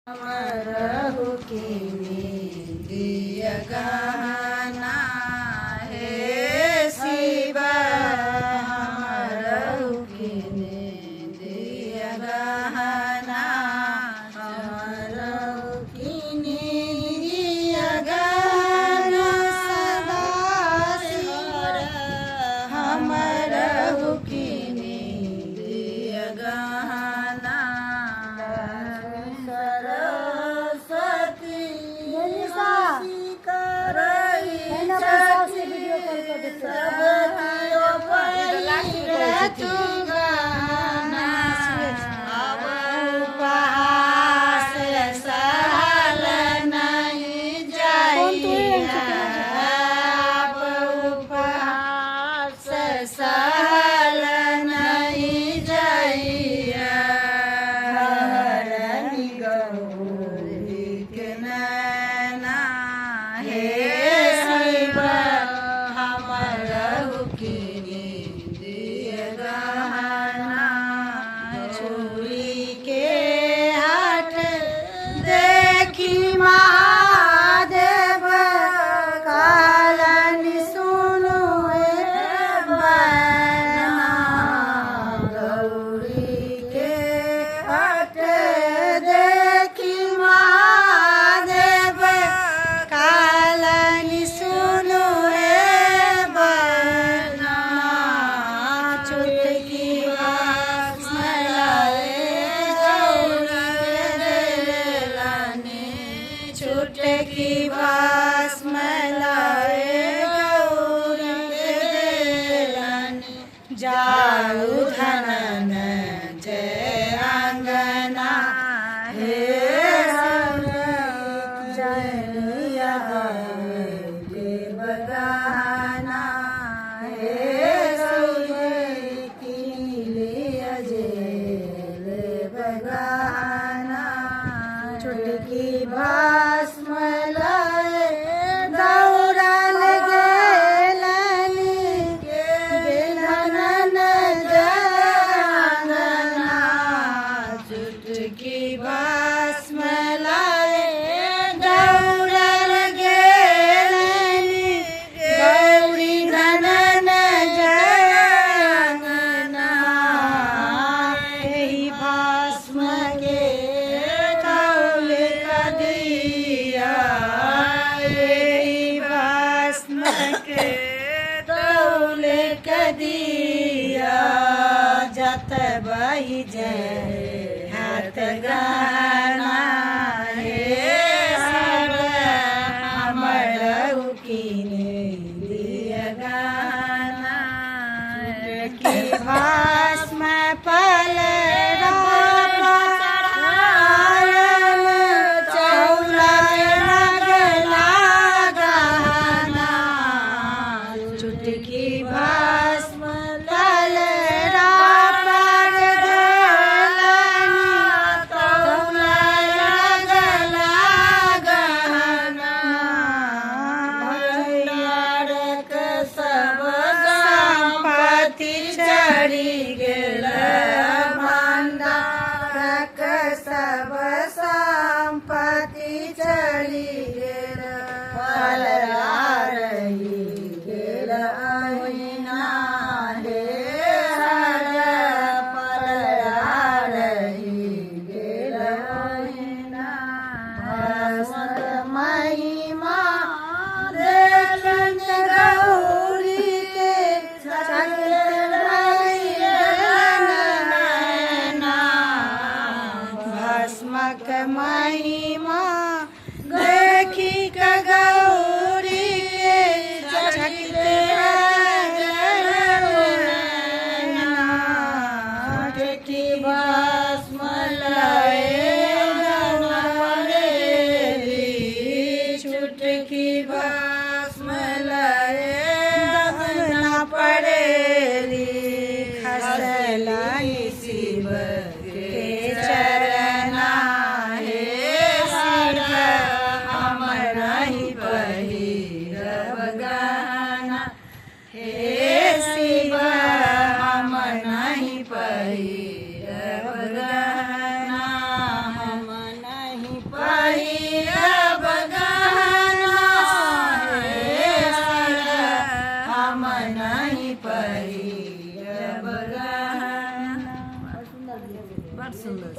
हमरहु किनी दिय गहना हे शिव, हमरहु किनी दिय गहना, हमरहु किनी दिय गहना सदा शिव, हमरहु किनी दिय गहना। सरस्वती उपहास सहल नहीं जाइया, उपहास सहल नहीं जाइया। हरनि गौरी के नैना हे शिव, हमरहु किनी दिय गहना। छुरी के हठ देखी महादेव, कहलनि सुनु हे बहना। गौरी के हठ देखी महादेव, कहलनि सुनु हे बहना। चुटकी भस्म लाए गौरी देलनि, चुटकी भस्म लाए गौरी देलनि। जाउ धनन जय अंगना हे जय देव गहना हे गहना। चुटकी भस्म लाए दौड़ल गेलनि, गेलनन जय अंगना। चुटकी भस्म लाए दौड़ल गेलनि, गौरी धनन जय अंगना। एहि भस्म के तौल कदिया, एहि भस्म के तौल कदिया। जत बहि जय हाथ गहना हे शिव, हमरहु किनी दिय गहना। की भस्म पल गहना। चुटकी भस्म तल पर देलनि, तौला लगला गहना। भंडारक सब संपत्ति चढ़ी गेल, भंडारक सब संपत्ति चढ़ी गेल। फल रही गेल अहिना हे हर, फल रही गेल अहिना। भस्म महिमा देखनि गौरी के, चकित रहि नैना। भस्मक महिमा देखी गौरी के, चकित नैना। चुटकी भस्म लाए गौरी, चुटकी भस्म लाए दहना पड़ेली। खसलाई शिव के चरना हे शिव, हमरहि पहिरब गहना हे हर, हम नहीं पहिरब गहना। बड़ सुंदर।